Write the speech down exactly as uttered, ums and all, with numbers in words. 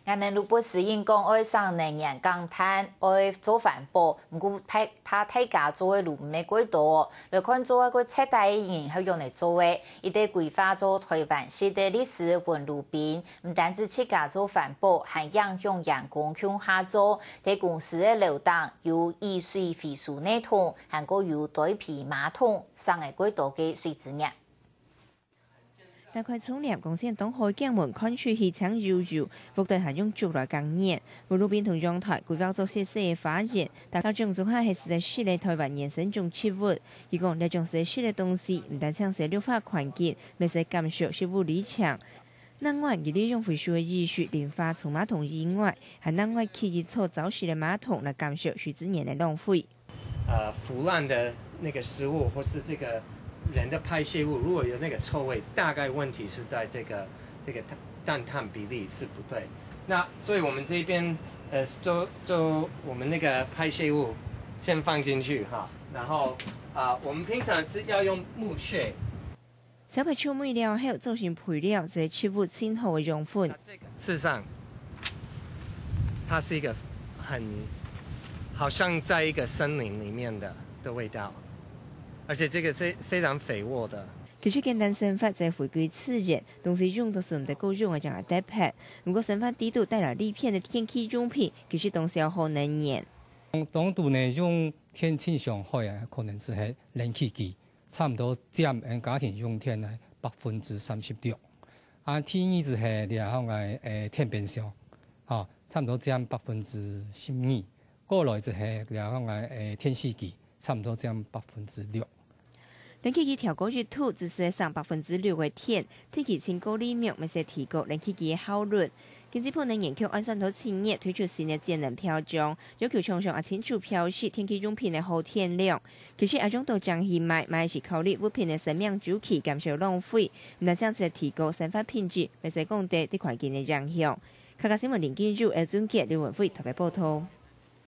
𠊎等路不時因講愛省能源減碳，愛做環保，毋過大大家做个路毋係幾多哦。來看做个个車底个人係仰仔做个，一直規劃做台灣式个綠色文路邊，毋單止自家做環保，還影響員工共下做，在公司个樓頂有以水回收系統，還過有堆肥馬桶，省个幾多个水資源。 這塊窗簾光線當好，鏡門看出去淨幽幽，屋頂還用竹來隔熱。文路邊同陽台規劃做細細个花園，大家種種下係使得食个台灣原生種植物。佢講，這種使得食个東西，毋單淨係綠化環境，乜係減少食物里程。另外，佢利用回收个雨水淋花沖馬桶以外，還另外起一座燥濕个馬桶來減少水資源个浪費。 呃腐烂的那个食物，或是这个人的排泄物，如果有那个臭味，大概问题是在这个这个碳碳碳比例是不对。那所以我们这边呃，都都我们那个排泄物先放进去哈，然后啊、我们平常是要用木屑， 燒忒臭味了後，做成肥料，就係植物盡好个養分。事實上，它是一个很好像在一个森林里面的的味道，而且这个是非常肥沃的。其實簡單生活就係回歸自然，東西用都係毋得過用个，正係特別。毋過生活底肚帶來利便个電器用品，其實當消耗能源。當當多呢用電盡傷害啊，可能就係冷氣機。 差毋多佔𠊎家庭用電个百分之三十六。啊，第二就係這項个誒電冰箱，吼，差毋多佔百分之十二。過來就係這項个誒電視機，差毋多佔百分之六。冷氣機調高一度，只使省百分之六个電，電器清過利用，乜係提高冷氣機个效率。經濟部能源局按算到七月推出新个節能標章，要求廠商愛清楚標示電器用品个耗電量。 其實愛用到正去買，乜係考慮物品个生命週期，減少浪費，毋單淨係提高生活品質，乜係降低對環境个影響。客家新聞林金如、L總結、劉文輝特別報導。